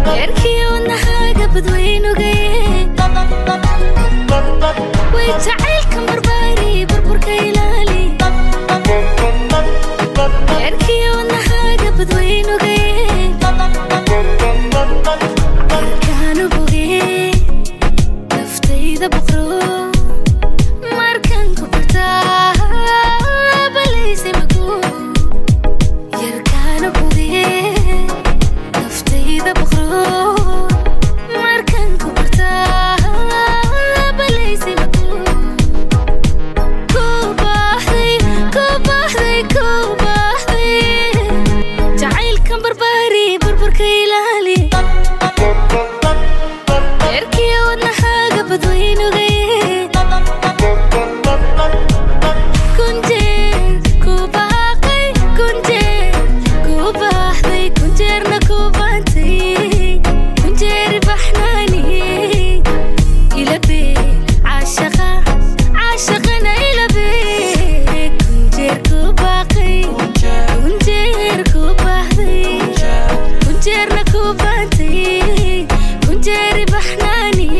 Beerkiyo wadnahaaga badweynugaye, way jacaylkan barbaari, burburka ilaali. Beerkiyo wadnahaaga badweynugaye, markaanu bogee naftayda boqro, markaan ku bartaa balayse magu. Yarkaanu bogee naftayda boqro, markaan ku bartaa balayse magu. Ku baahday, ku baahday, ku baahday. Jacaylkan barbaari, burburka ilaali. Beerkiyo wadnahaaga badweynugaye, kunjeer ku baaqay, kunjeer ku baahday, kunjeerna ku baantay, kunjeer baxnaaniyey. Ilabee caashaqa, caashaqana ilabee. Kunjeer ku baaqay, kunjeer ku baahday, kunjeerna ku baantay, kunjeeri baxnaaniyey.